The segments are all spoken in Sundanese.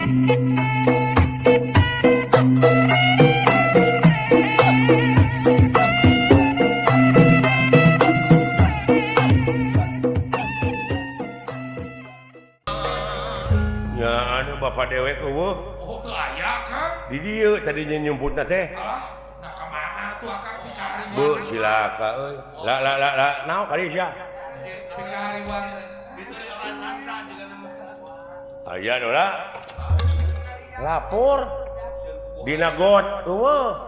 Ya anu bapak dewek eueuh. Oh, teu aya Kang. Di dieu tadinya nyumputna teh. Alah, nah ka mana tuh Akang pikahariwang? Bu, silaka euy. La la la la, naon kali sia? Pikahariwang. Aya dola. Lapor dina got eueuh.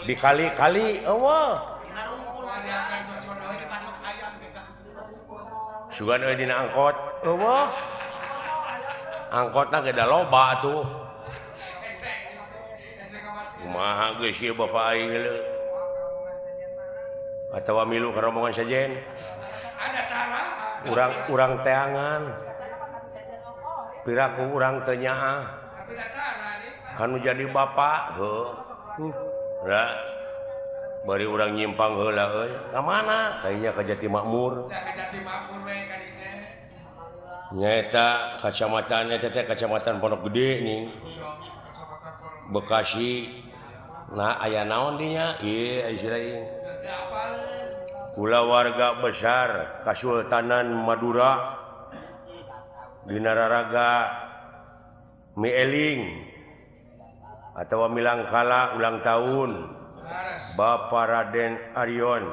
Dikali-kali eueuh. Sugan euy dina angkot eueuh. Angkotna ge da loba atuh. Kumaha geus ieu bapa aing leuh. Atawa milu ka rombongan sejen. Urang-urang teangan. Piraku urang teu nyaah. Anu jadi bapak heuh. Ra bari urang nyimpang heula euy. Ka mana? Kayaknya ka Jati Makmur. Nyaeta kacamatan eta teh kacamatan Pondok Gede nih. Bekasi. Nah aya naon dinya? Ieu ieu kulawarga besar Kasultanan Madura dina raraga Mieling atawa Milangkala ulang tahun Bapak Raden Arion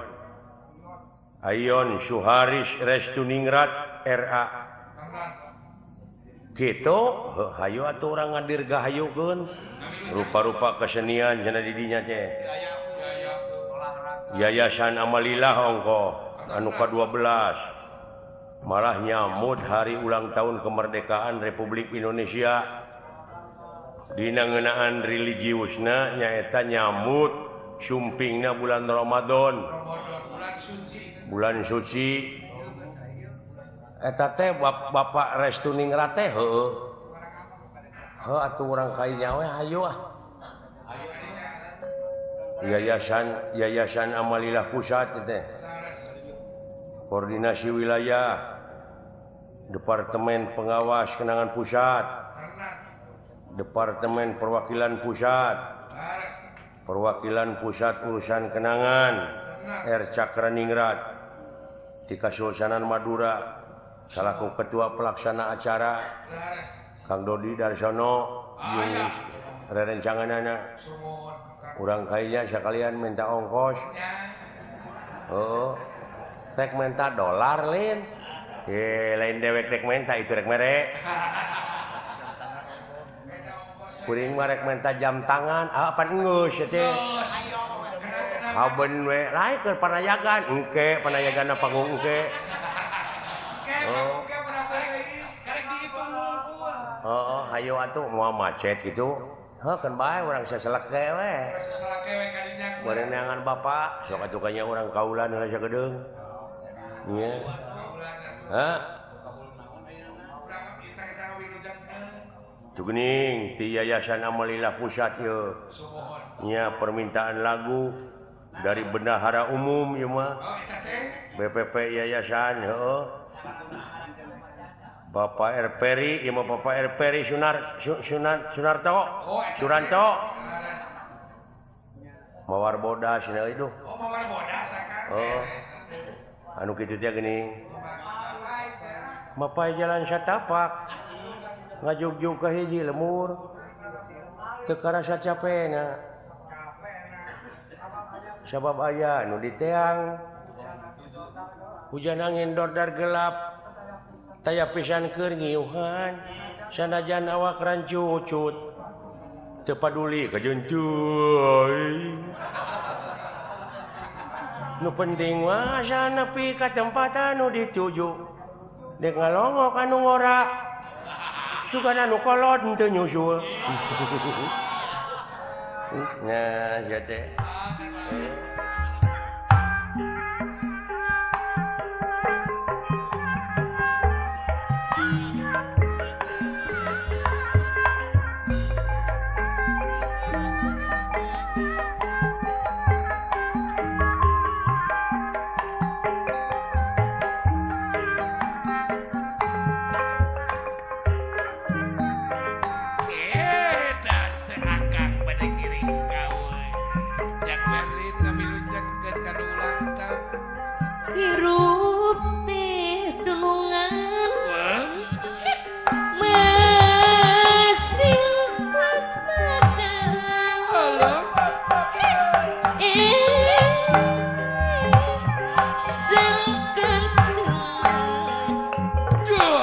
Ayon Suharis Restuningrat RA gitu hayu atuh urang ngadirgahayukeun rupa-rupa kesenian cenah di dinya teh Yayasan Amalilah ongko anu ka-12 malah nyamut hari ulang tahun kemerdekaan Republik Indonesia dina ngeunaan religiusna nyaeta nyamut sumpingna bulan Ramadan bulan suci eta teh Bapak Restuningrat teh heueuh heuh atuh urang kainya we hayu ah Yayasan Amalilah Pusat teh Koordinasi Wilayah Departemen Pengawas Kenangan Pusat Departemen Perwakilan Pusat Perwakilan Pusat Urusan Kenangan R. Cakraningrat di Kasultanan Madura salaku ketua pelaksana acara Kang Dodi Darsono jeung rerencanganana urang kayaknya sekalian minta ongkos oh rek minta dolar lin lain dewek rek minta itu rek mere kuring mah rek minta jam tangan apa geus teh haben we lain keur panayagan engke panayaganna panggung engke oh oh hayo atuh moal macet gitu heuh keun bae urang saselek we bari neangan bapak sok atuh kanya urang kaulan heula sagedeung nya hah tuh geuning ti Yayasan Amalilah Pusat ieu nya permintaan lagu dari Bendahara Umum ieu mah BPP Yayasan heuh Bapak R. Peri, ieu mah Bapak R. Peri Sunarto, Suranto. Mawar bodas cenah euy duh. Oh, mawar bodas akang. Oh. Anu kitu teh geuning. Mapai jalan satapak. Ngajugjug ka hiji lemur. Teu karasa capena. Sabab aya nu diteang. Hujan angin dordar gelap. Taya pisan keur ngiuhan sanajan awak rancucut teu paduli kajeun cuy nu penting mah nepi ka tempat anu dituju dek ngalongok anu ngora sugan anu kolot henteu nyusul nah sia teh. Hirup teh dunungan masing waspada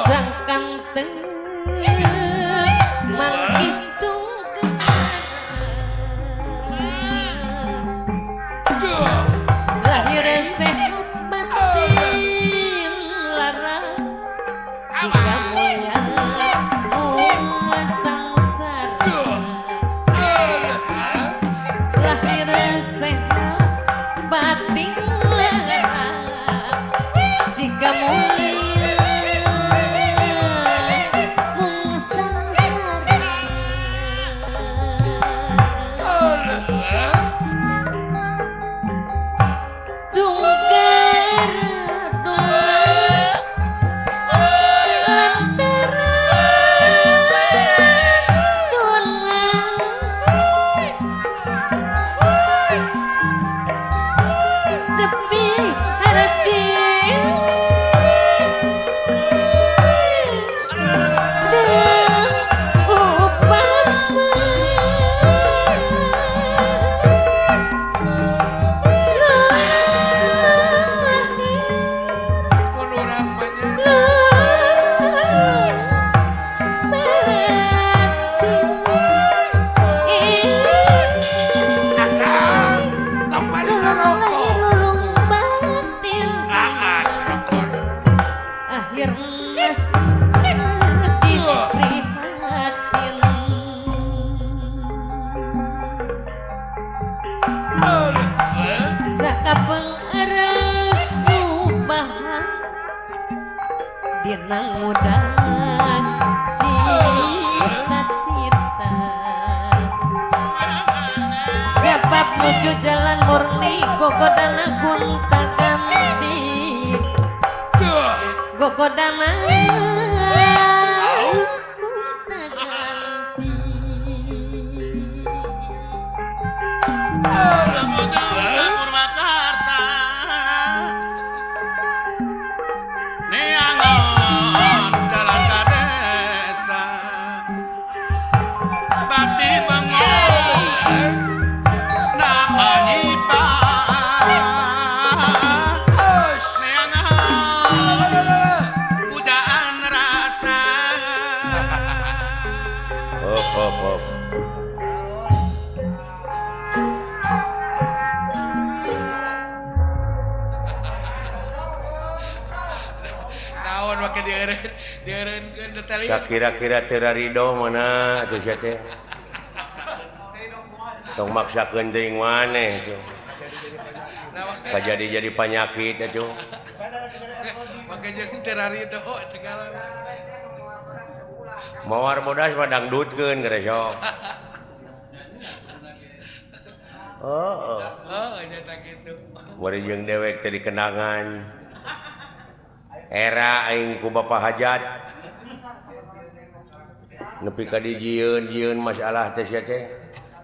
sangkan mangkitung lahir sehat batin lara sika mulia mung sangsara lahir sehat batin lara sika mulia mung sangsara tungkar doa lantaran tulang sepi hati upama Mun urang mah nya. Akang, tong bari ngarokok. Ah, rokok. Akhir sedih prihatin sakapeng rasubahan dina ngudang cita-cita sebab nuju jalan murni gogodana gonta ganti gogodana gonta ganti. Purwakarta neangon jalan ka desa bakti bengong napa nyipa neangon pujaan rasa. Hop hop hop. Naon make dieureun-dieureunkeun teh teh. Sakira-kira teu rido mana atuh sia teh. Tong maksakeun teuing maneh tuh. Kajadi jadi panyakit atuh. Make jeung teu rido segala. Mawar bodas mah dangdutkeun geura sok. Oh, Oh, nya tah kitu. bari jeung dewek teh dikenangan. Era aing ku Bapak Hajat. Nepi ka dijieun-jieun masalah teh sia teh.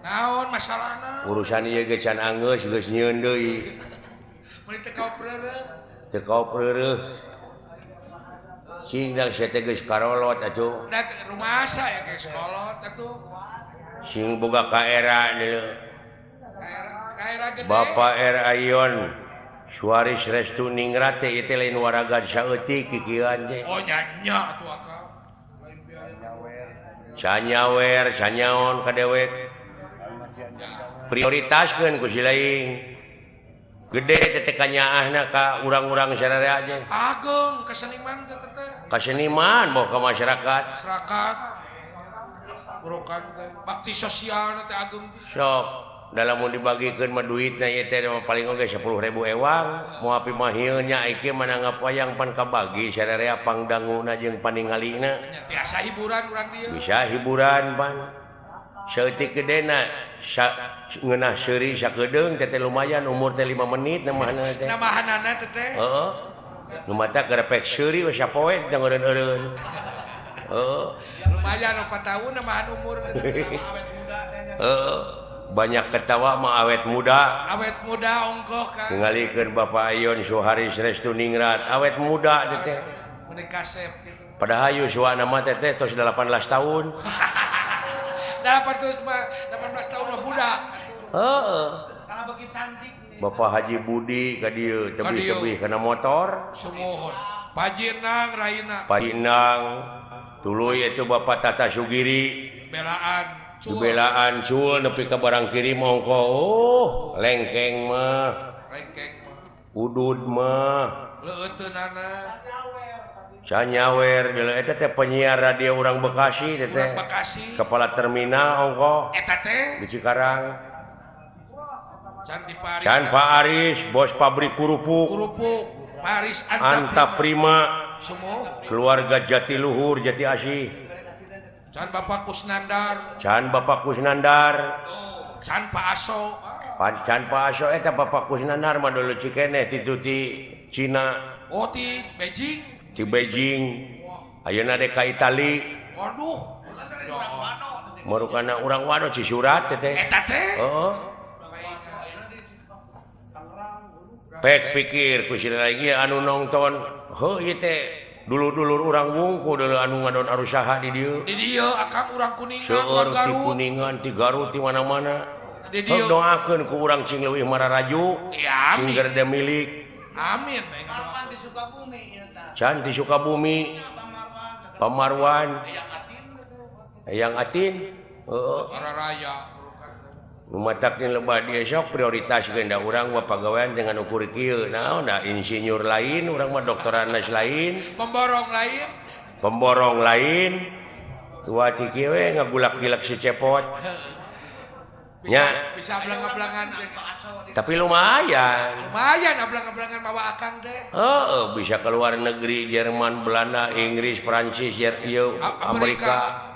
Naon masalahna? Urusan ieu ge can anggeus geus nyieun deui. Meuni teu kaopreureuh. Teu kaopreureuh. Sing dang sia teh geus karolot atuh. Da rumasa ya geus kolot atuh. Sing boga ka era deui. Ka era gede. Bapak R. Ayon Suaris Restu Ningrat teh ieu teh lain waraga saeutik kikieuan teh. Oh nya nya atuh akang. Lain biaya. Canyawer, canyaon ka dewek. Prioritaskeun ku si lain. Gede teh teh kanyaahna ka urang-urang sararea teh. Ageung kaseniman teh teh. Kaseniman boh ka masyarakat. Masyarakat. Urukan teh bakti sosial teh ageung pisan. Sok dalam mau dibagikeun mah duitna ieu teh paling oge 10.000 ewang moal pimahieun nya ieu mah nanggap wayang pan kabagi sararea pangdanguna jeung paningalina. Biasa hiburan urang dieu. Bisa hiburan pan. Saeutik gedena ngeunah seuri sakedeung teh lumayan umur teh 5 menit namahanna teh. Namahanana teh teh. Heeh. Nu mata gerepek seuri we sapoe teh ngeureun-eureun. Heeh. Lumayan 4 tahun namahan umur teh. Heeh. Banyak ketawa mah awet muda. Awet muda ongkoh kan. Ningalikeun Bapak Ayon Suharis Restuningrat awet muda teh teh. Meni kasep gitu. Padahal yuswana mah teh teh tos 18 tahun. 18 tahun mah budak. Heeh. Kalau bagi cantik nih. Bapak Haji Budi ka dieu tebih-tebih kana motor. Sumuhun. Pajinang Raina. Pajinang. Tuluy itu Bapak Tata Sugiri. Belaan. Belaan cul nepi ka barang kiri mongko. Oh, lengkeng mah. Lengkeng mah. Udud mah. Leuteunana. Canyawer deuleu eta teh penyiar radio urang Bekasi teh teh. Bekasi. Kepala terminal ongko. Eta teh di Cikarang. Can di Paris. Can Pak Aris, bos pabrik kerupuk. Kerupuk. Paris Anta Prima. Semua. Keluarga Jatiluhur, Jati Asih. Can Bapak Kusnandar. Can Bapak Kusnandar. Can Pak Aso. Can Pak Aso eta Bapak Kusnandar mah dulu cikeneh ti ti Cina. Oh ti Beijing. Ti Beijing. Ayeuna dek ka Itali. Waduh. Marukana urang wano Cisurat teh teh. Eta teh. Heeh. Pek pikir ku sila lagi anu nonton. Heuh ieu teh dulur-dulur urang wungku dulu anu ngadon arusaha di dieu. Di dieu akang urang Kuningan, seueur ti Kuningan, ti Garut, ti mana-mana. Di dieu doakeun ku urang cing leuwih mararaju, ya, cing gerde milik. Amin. Marwan di Sukabumi ieu tah. Can di Sukabumi. Pamarwan. Eyang Atin. Heeh. Raya. Matakna lebah dia sok prioritas da urang mah pagawean dengan ukur kieu naon da insinyur lain urang mah doktoranes lain pemborong lain tua ciki we ngagulak-gilak si cepot nya bisa ablang-ablangan tapi lumayan ablang-ablangan bawa akang deh heeh bisa keluar negeri Jerman Belanda Inggris Prancis Amerika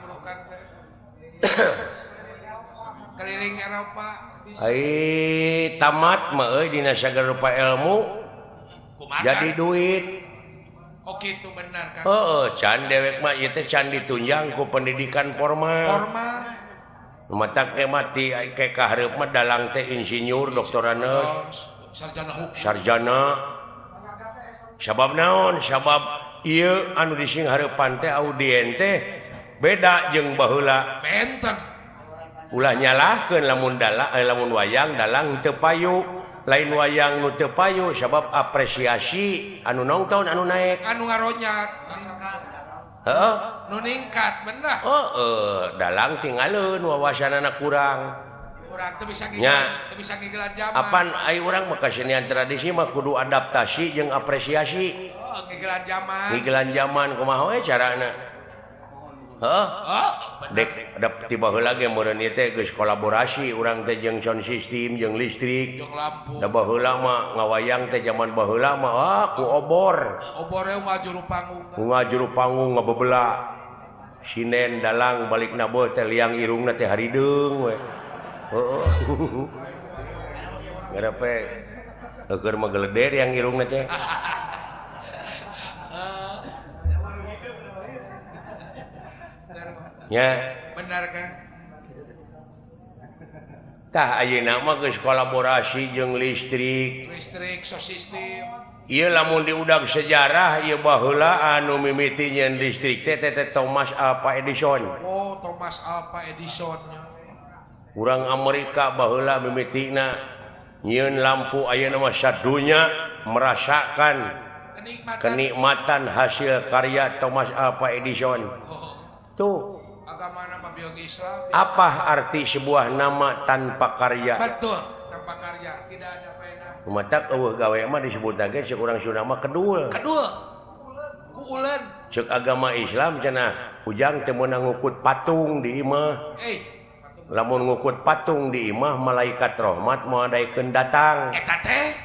keliling Eropa bisa. Ai tamat mah euy dina sagala rupa ilmu. Kumaha? Jadi duit. Oh kitu benar kan. Heeh, can dewek mah ieu teh can ditunjang ku pendidikan formal. Formal. Matak teh mati ke kahareup mah dalang teh insinyur, doktoranes, sarjana hukum. Sarjana. Sabab naon? Sabab ieu anu disinghareupan teh audien teh beda jeung baheula. Benten. Ulah nyalahkeun lamun dalang lamun wayang dalang teu payu lain wayang nu teu payu sabab apresiasi anu nonton anu naek anu ngaronyat heeh nu ningkat bener heeh dalang tinggalkeun wawasanana kurang urang teu bisa ngigelan teu bisa ngigelan zaman apan ai urang mah kasenian tradisi mah kudu adaptasi jeung apresiasi oh ngigelan zaman ngigelan zaman kumaha we carana heeh dek tiba heula ge meureun ieu teh geus kolaborasi urang teh jeung sound system jeung listrik jeung lampu da baheula mah ngawayang teh zaman baheula mah ah ku obor obore ngajuru panggung ngajuru panggung ngabebela sinen dalang balik na beuh teh liang irungna teh harideung we heeh ngarepe keur mah geleder yang irungna teh nya benar kan tah ayeuna mah geus kolaborasi jeung listrik listrik sound system ieu lamun diudag sejarah ieu baheula anu mimiti nyeun listrik teh teh Thomas Alva Edison. Oh Thomas Alva Edison urang Amerika baheula mimitina nyieun lampu ayeuna mah sadunya merasakan kenikmatan hasil karya Thomas Alva Edison. Oh. Tuh agama nama biologi Islam. Apa arti sebuah nama tanpa karya? Betul, tanpa karya tidak ada faedah. Matak eueuh gawe mah disebut lagi cek urang Sunda mah kedul. Kedul. Ku ulen. Cek agama Islam cenah ujang teu meunang ngukut patung di imah. Lamun ngukut patung di imah malaikat rahmat moal daekeun datang. Eta teh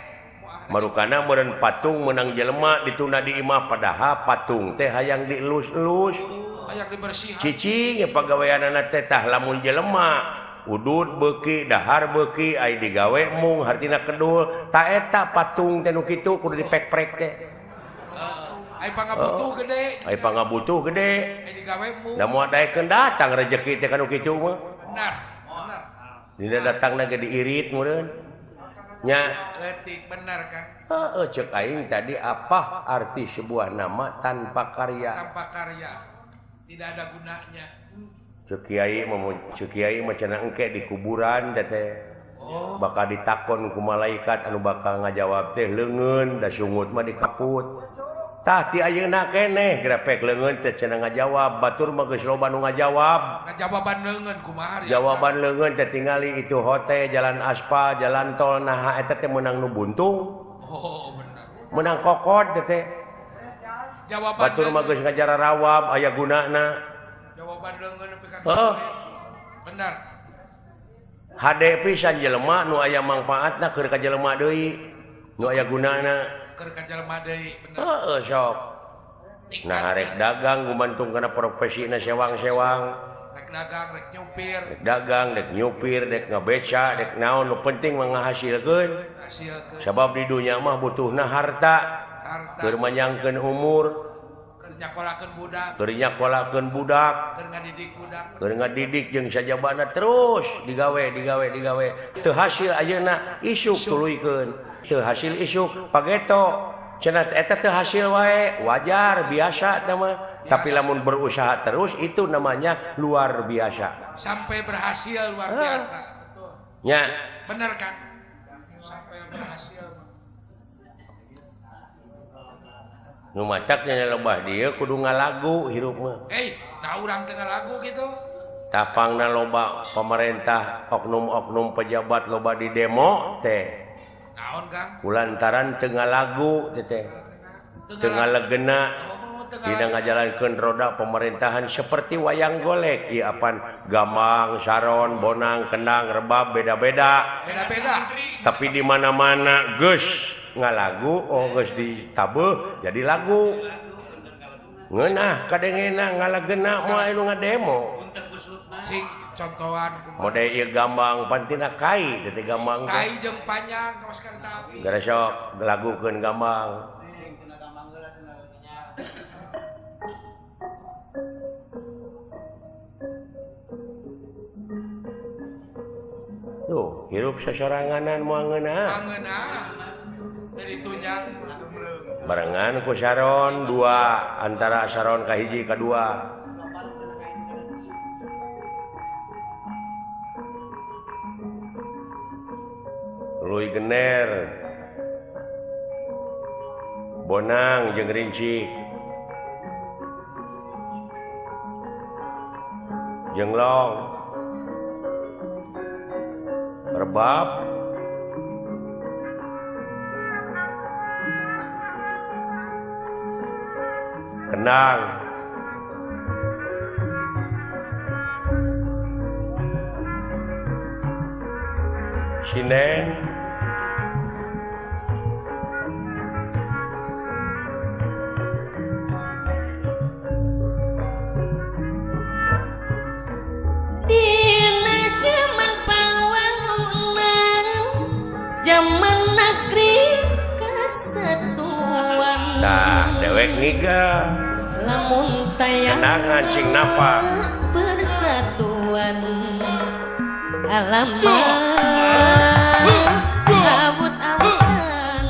marukana meureun patung meunang jelema dituna di imah padahal patung teh hayang dielus-elus. Hayang dibersihan. Cicing pagaweanana teh tah lamun jelema udud beuki dahar beuki ai digawe mung hartina kedul ta eta patung teh nu kitu kudu dipek-prek teh. Ai pangabutuh gede. Ai pangabutuh gede. Ai digawe mung. Da moal daekeun datang rejeki teh kanu kitu mah. Benar. Benar. Dina datangna ge diirit meureun. Nya leutik bener Kang. Heeh cek aing tadi apa arti sebuah nama tanpa karya? Tanpa karya. Tidak ada gunanya. Cek kiai mah cenah engke di kuburan teh. Oh. Bakal ditakon ku malaikat anu bakal ngajawab teh leungeun da sungut mah dikaput. Tah ti ayeuna keneh grepek leungeun teh cenah ngajawab, batur mah geus loba nu ngajawab. Ngajawaban leungeun kumaha? Jawaban leungeun teh tingali itu hotel, jalan aspal, jalan tol naha eta teh meunang nu buntung. Oh, bener. Meunang kokod teh. Jawaban batur mah geus ngajarawab aya gunana. Jawaban leungeun nepi ka. Heeh. Bener. Hade pisan jelema nu aya mangfaatna keur ka jelema deui, nu aya gunana keur ka jelema deui, bener. Heeh sok. Nah rek dagang gumantung kana profesina sewang-sewang. Rek dagang, rek nyupir. Rek dagang, rek nyupir, rek ngabeca, rek naon nu penting mah ngahasilkeun. Hasilkeun. Sabab di dunya mah butuhna harta. Harta. Keur manyangkeun umur. Nyakolakeun budak, keur nyakolakeun budak, keur ngadidik budak, keur ngadidik jeung sajabana terus digawe digawe digawe teu hasil ayeuna isuk tuluykeun, teu hasil isuk pageto cenah eta teu hasil wae, wajar biasa teh mah. Tapi lamun berusaha terus itu namanya luar biasa, sampai berhasil luar biasa. Betul nya, bener kan, sampai berhasil. Nu macaknya lebah dia kudu ngalagu hirup mah. Nah urang teu ngalagu gitu. Tapangna loba pemerintah, oknum-oknum pejabat loba di demo teh. Naon Kang? Kulantaran teu ngalagu teh teh. Teu ngalegena dina ngajalankeun roda pemerintahan seperti wayang golek. Ieu apan gambang, saron, bonang, kendang, rebab beda-beda. Beda-beda. Tapi di mana-mana geus ngalagu, oh geus ditabeuh jadi lagu. Ngeunah kadengena ngalagena moal anu ngademo. Cing contohan mode ieu gambang pantina kai teh gambang. Kai jeung panjang kawas kareta api. Gara sok lagukeun gambang. Tuh, hirup sasoranganan moal ngeunah. Ngeunah. Barengan ku saron dua, antara saron ka hiji ka dua. Luy gener bonang jeung rinci jenglong rebab kendang sinden dina jaman pawalunan jaman negeri kesatuan. Tah dewek niga lamun tayang kenangan sing napa persatuan alamat awut-awutan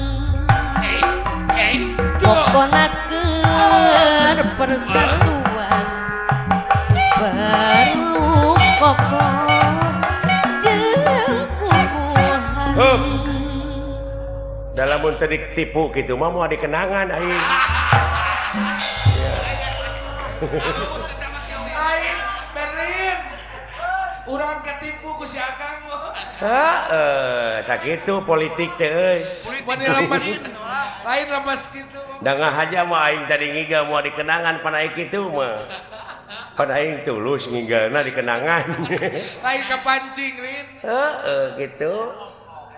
pokona keur persatuan perlu kokoh jeung kukuhan. Dalam mun teu ditipu kitu mah moal dikenangan aing. Aing Berlin. Urang ketipu ku si Akang mah. Heeh, tak kitu politik teh euy. Politik lain lemes kitu. Da ngahaja mah aing tadi ngiga moal dikenangan pan aing kitu mah. Pan aing tulus ngigalna dikenangan. Lain kapancing Rin. Heeh kitu.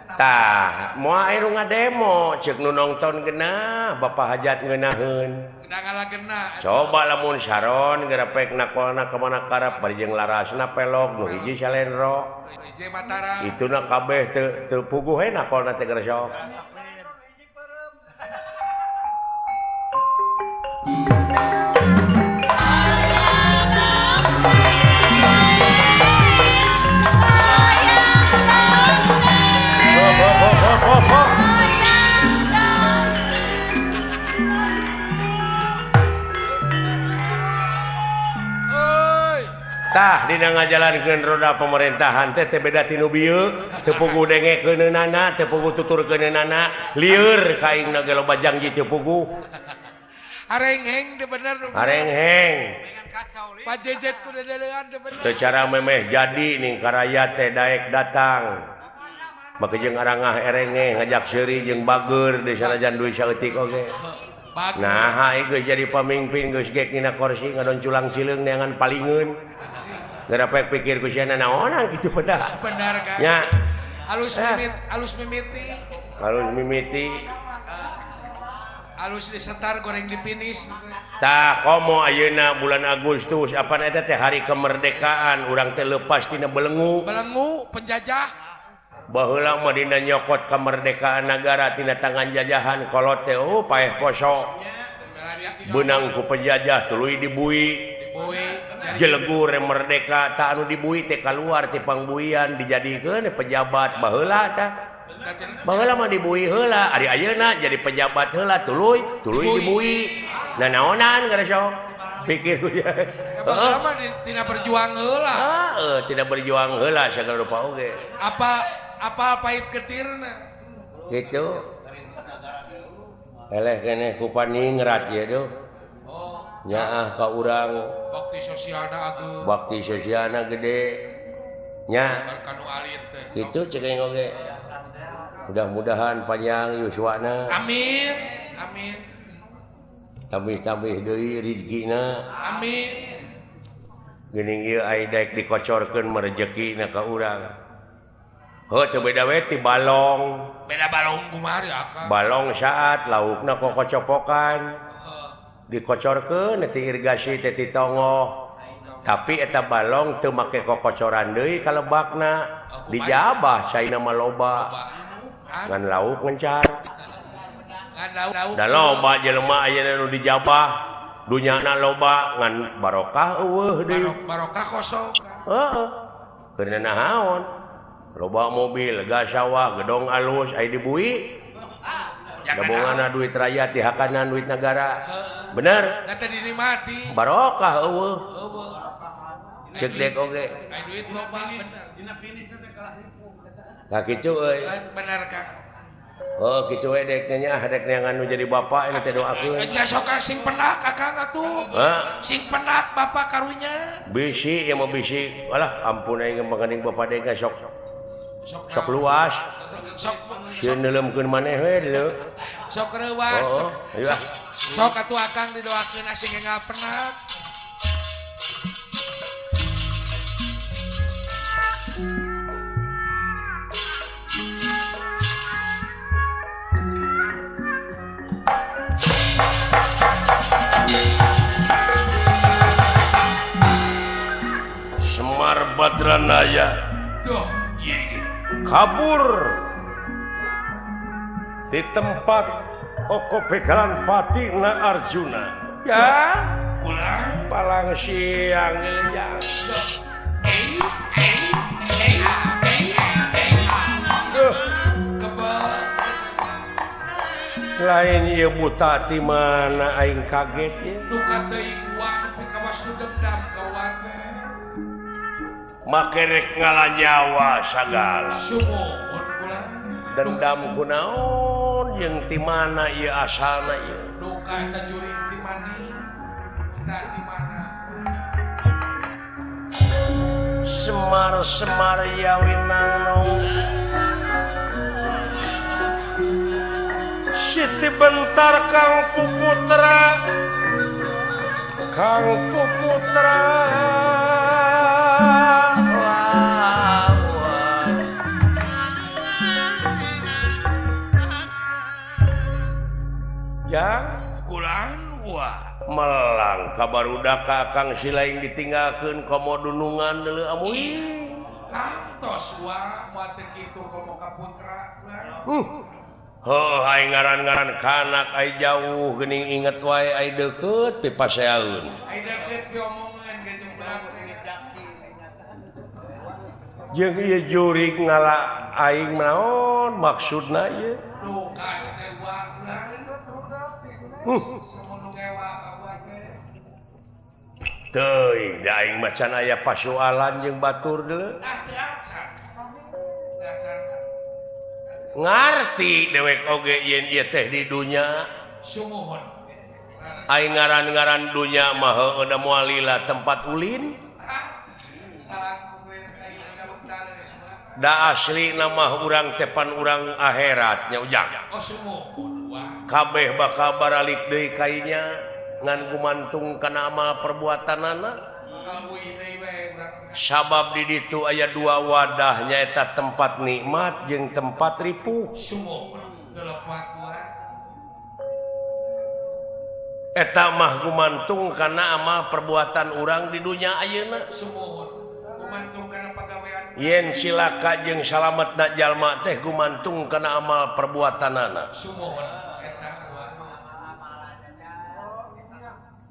Tah, moal aya nu ngademo ceuk nu nongton geunah Bapak Hajat ngeunaheun. Coba lamun saron gerepek nakolna ka mana karep bari jeung larasna pelog nu hiji salendro. Ituna kabeh teu puguh we nakolna teh geus sok. Tah dina ngajalankeun roda pemerintahan teh teu beda ti nu bieu, teu puguh dengekeunana, teu puguh tuturkeunana, lieur ka aingna ge loba janji teu puguh. Arengheng teu bener. Arengheng. Pajejet ku dedelean teu bener. Teu cara memeh jadi ning karayat teh daek datang. Make jeung arangah erengeh ngajak seuri jeung bager di sanajan duit saeutik oge. Nah, geus jadi pamimpin geus gek dina kursi ngadon culang cileung neangan palingeun. Gara pek pikir ku sia naonan kitu pada. Bener kan? Nya. Alus mimit, alus mimiti. Alus mimiti. Alus disetar goreng dipinis. Tah komo ayeuna bulan Agustus apan eta teh hari kemerdekaan urang teh leupas tina belengu. Belengu penjajah. Baheula mah dina nyokot kemerdekaan nagara tina tangan jajahan kolot teh oh paeh poso. Beunang ku penjajah tuluy dibui. Jelegur merdeka tak anu dibui teh kaluar ti pangbuian dijadikeun pejabat baheula tah. Baheula mah dibui heula, ari ayeuna jadi pejabat heula tuluy tuluy dibui. Nanaonan gara sok pikir ku ya. Baheula mah tina berjuang heula. Heeh, tina berjuang heula sagala rupa oge. Apa pahit ketirna gitu. Eleh keneh ku paningrat ieu duh. Nyaah ka urang bakti sosialna ageung. Bakti sosialna gede. Nya. Kitu cek aing oge. Mudah-mudahan panjang yuswana. Amin. Amin. Tambih-tambih deui rezekina. Amin. Geuning ieu ai daek dikocorkeun mah rejekina ka urang. Heuh teu beda we ti balong. Beda balong kumaha ya akang? Balong saat laukna kokocopokan. Dikocorkeun ti irigasi teh ti tongoh. Tapi eta balong teu make kokocoran deui ka lebakna. Dijabah caina mah loba. Ngan lauk ngencar. Da loba jelema ayeuna nu dijabah, dunyana loba ngan barokah eueuh deui. Barokah kosong. Heeh. Keur naon? Loba mobil, lega sawah, gedong alus, ai dibui. Gabungana duit rakyat dihakanan duit negara. Bener? Da teh dinikmati. Barokah eueuh. Ceuk dek oge. Ai duit loba bener. Dina finish teh kalah ripuh. Tah kitu euy. Bener Kang. Oh kitu we dek nya dek neangan nu jadi bapak ini teh doakeun. Nya sok sing penak Akang atuh. Sing penak bapak karunya. Bisi ieu mah bisi. Alah ampun aing mah geuning bapak dek sok. Sok luas. Sok sieun neuleumkeun maneh we leuh. Sok reuas. Oh, ayo ah. Sok atuh Akang didoakeun sing enggal penak. Semar Badranaya. Duh. Kabur di tempat Oko Begalan Pati na Arjuna. Ya, pulang palang siang ya. Lain ieu buta ti mana aing kaget ya. Duka teuing wa nepi ka wastu dendam ka wa teh. Make rek ngalanyawa sagala. Sumuhun kula. Dendam kunaon jeung ti mana ieu asalna ieu? Duka eta jurig ti mani. Eta ti mana? Semar-semar yawinang Siti bentar Kang Puputra. Kang Puputra. Ya kulan wah melang kabarudak ka Kang Silaing ditinggalkeun komo dunungan deuleu amuy kantos wah moal teu kitu komo ka putra. Heuh ai ngaran-ngaran kanak ai jauh geuning inget wae ai deukeut pipaseaeun ai deukeut piomongeun ge jeung budak jeung ieu jurig ngala aing naon maksudna ieu duka teh wah. Teuing da aing mah can aya pasualan jeung batur deuleu. Ngarti dewek oge yen ieu teh di dunya. Sumuhun. Aing ngaran-ngaran dunya mah heueuh da moal lila tempat ulin. Da asli nama urang tepan urang akhirat nya ujang. Kabeh bakal baralik deui kainya ngan gumantung kana amal perbuatanana. Sabab di ditu aya dua wadah nyaeta tempat nikmat jeung tempat ripuh. Eta mah gumantung kana amal perbuatan urang di dunya ayeuna. Yen cilaka jeung salametna jalma teh gumantung kana amal perbuatanana.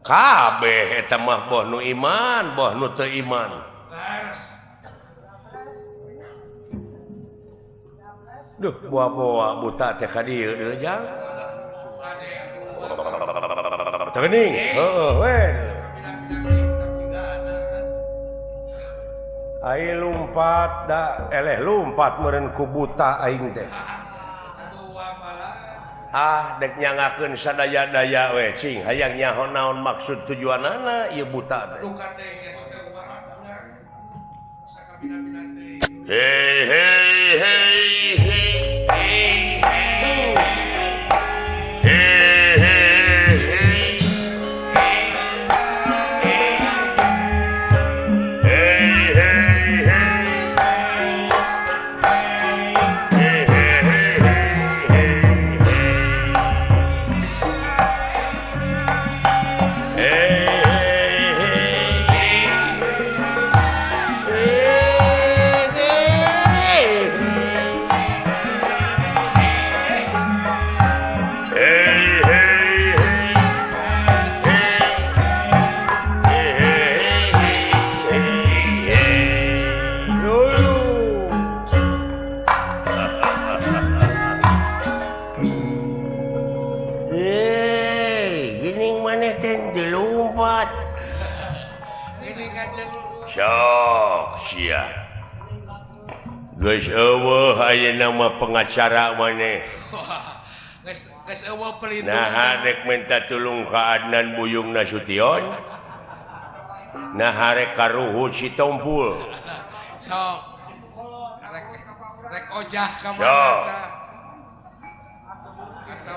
Kabeh eta mah boh nu iman, boh nu teu iman. Duh, boa-boa buta teh ka dieu deui jang. Teu geuning. Heueuh we. Ai lumpat da eleh lumpat meureun ku buta aing teh. Ah dek nyangakeun sadaya-daya we cing hayang nyaho naon maksud tujuanana ieu buta teh. Hey hey hey hey hey hey hey hey hey hey Sok sia. Geus eueuh ayeuna mah pengacara maneh. Geus eueuh pelindung. Nah rek minta tulung ka Adnan Buyung Nasution. Nah rek ka Ruhut Sitompul. Sok. Rek ojah ka mana.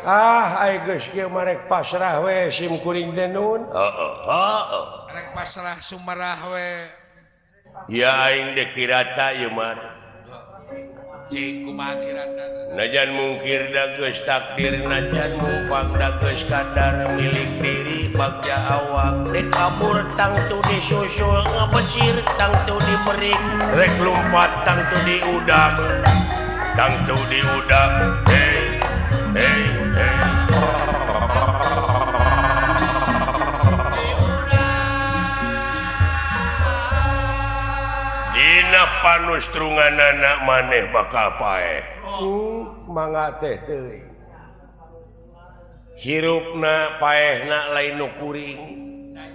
Ah ai geus kieu mah rek pasrah we sim kuring teh nun. Heeh heeh. Rek pasrah sumarah we. Ya aing dek kirata ieu mah. Cing kumaha kirata? Najan mungkir da geus takdir najan mumpang da geus kadar milik diri bagja awak dek kabur tangtu disusul ngabesir tangtu diberik rek lumpat tangtu diudak tangtu diudak hey hey hey. Dina panustrunganana maneh bakal paeh. Mangga teh teuing. Hirupna paehna lain nu kuring.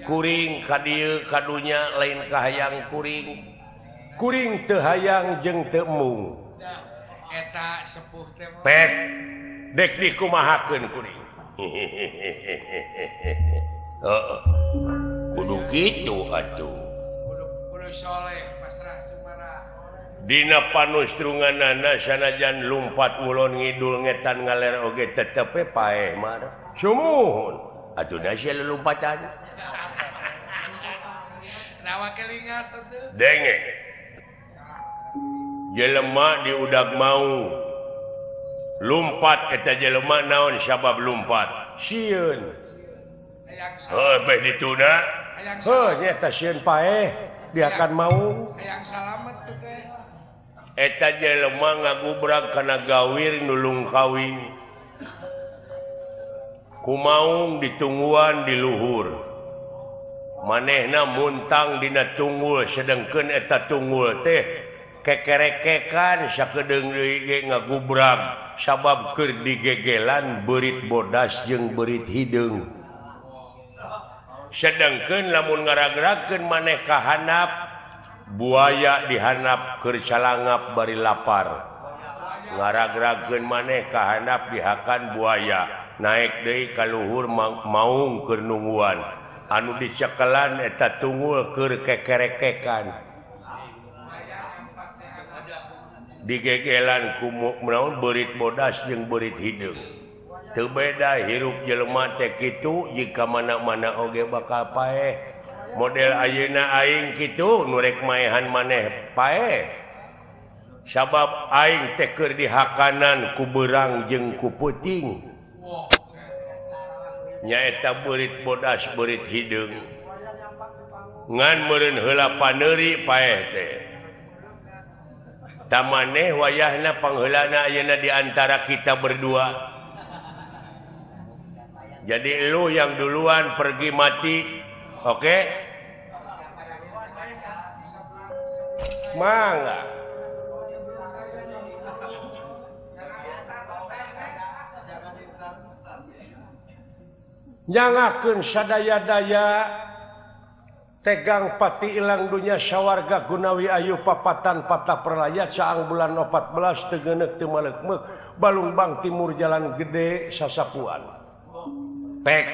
Kuring ka dieu ka dunya lain kahayang kuring. Kuring teu hayang jeung teu embung. Eta sepuh teh. Pek dek dikumahakeun kuring. Heeh. Kudu kitu atuh. Kudu soleh. Dina panustrunganana sanajan lumpat ngulon ngidul ngetan ngaler oge tetep we paeh mah. Sumuhun. Atuh da sia lelumpatan. Nawa kelingas atuh. Denge. Jelema diudag mau. Lumpat eta jelema naon sabab lumpat? Sieun. Heuh beh dituna. Heuh nya sieun paeh dia akan mau. Hayang salamet tuh teh. Eta jelema ngagubrag kana gawir nulung kawin. Kumaung ditungguan di luhur. Manehna muntang dina tunggul sedengkeun eta tunggul teh kekerekekan sakedeung deui ge ngagubrag sabab keur digegelan beurit bodas jeung beurit hideung. Sedangkeun lamun ngaragrakeun maneh ka handap buaya dihandap keur calangap bari lapar. Ngaragrakeun maneh ka handap dihakan buaya naik deui ka luhur maung keur nungguan. Anu dicekelan eta tunggul keur kekerekekan. Digegelan ku naon beurit bodas jeung beurit hideung. Teu beda hirup jelema teh kitu jika mana-mana oge bakal paeh. Model ayeuna aing kitu nu rek maehan maneh paeh. Sabab aing teh keur dihakanan ku beurang jeung ku peuting. Nyaeta beurit bodas beurit hideung. Ngan meureun heula paneuri paeh teh. Tamaneh wayahna pangheulana ayeuna di antara kita berdua. Jadi lu yang duluan pergi mati, oke? Okay? Mangga. Nyangakeun sadaya-daya tegang pati ilang dunya sawarga gunawi ayu papatan patah perlaya caang bulan 14 teu geuneuk teu maleukmeuk Balungbang timur jalan gede sasapuan. Pek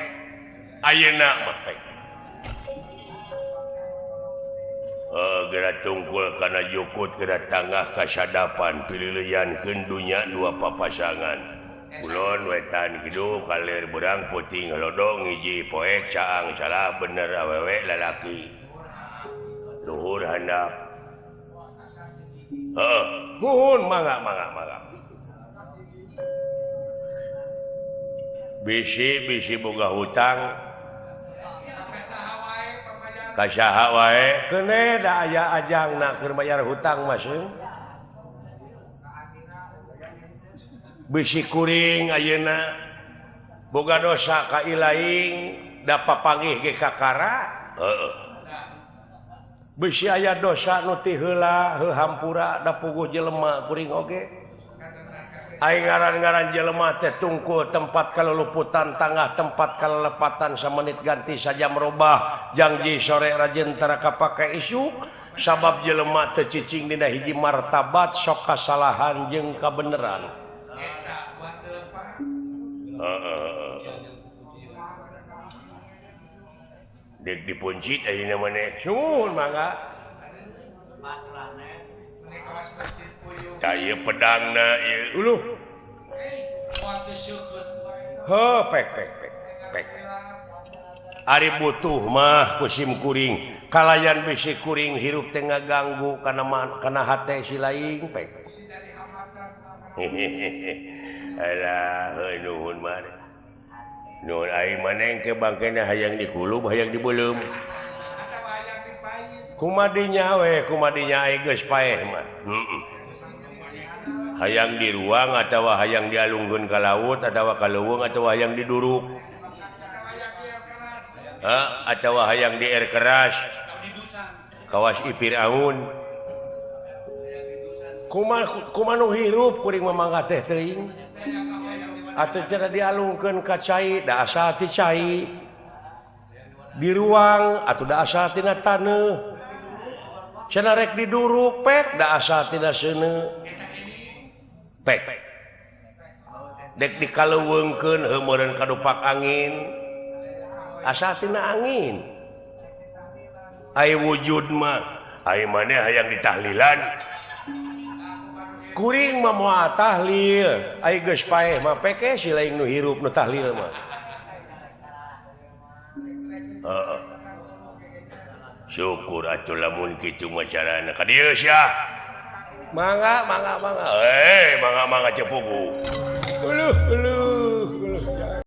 ayeuna mah pek. Geura tungkul kana jukut geura tangah kasadapan pililiankeun dunya dua papasangan. Kulon wetan kidul kalir berang puting lodong hiji poek caang salah bener awewe lalaki luhur handap heeh muhun mangga mangga mangga bisi bisi boga hutang ka saha wae keune da aya ajangna keur bayar hutang mah seung. Bisi kuring ayeuna boga dosa ka ilaing da papanggih ge kakara heeh. Bisi aya dosa nu ti heula heuh hampura da puguh jelema kuring oge. Aing ngaran-ngaran jelema teh tungkul tempat kaluluputan tangah tempat kalelepatan samenit ganti sajam robah janji sore rajin tara kapake isuk sabab jelema teu cicing dina hiji martabat sok kasalahan jeung kabeneran. Dek dipuncit ayeuna maneh. Suhun mangga. Tah ieu pedangna ieu. Uluh. Heuh pek pek pek pek. Ari butuh mah ku sim kuring. Kalayan bisi kuring hirup teh ngaganggu kana kana hate si laing pek. Hehehe. Alah heuh nuhun maneh. Nuhun aing maneh ke bangkena hayang dikulub hayang dibeuleum. Kumadinya we kumadinya aing geus paeh mah. Heeh. Hayang di ruang atawa hayang dialungkeun ka laut atawa ka leuweung atawa hayang diduruk. Hah atawa hayang di air keras. Kawas Ipir Aun. Kuma nu hirup kuring mah mangga teh teuing. Atuh cara dialungkeun ka cai da asal ti cai. Di ruang atuh da asal tina taneuh. Cenah rek diduruk pek da asal tina seuneu. Pek. Dek dikaleuweungkeun heuh meureun kadupak angin. Asal tina angin. Ai wujud mah ai maneh hayang ditahlilan. Kuring mah moal tahlil, ai geus paeh mah peke si lain nu hirup nu tahlil mah. Heeh. Syukur atuh lamun kitu mah carana. Ka dieu sia. Mangga mangga mangga. Eh, mangga mangga cepugu. Uluh uluh uluh.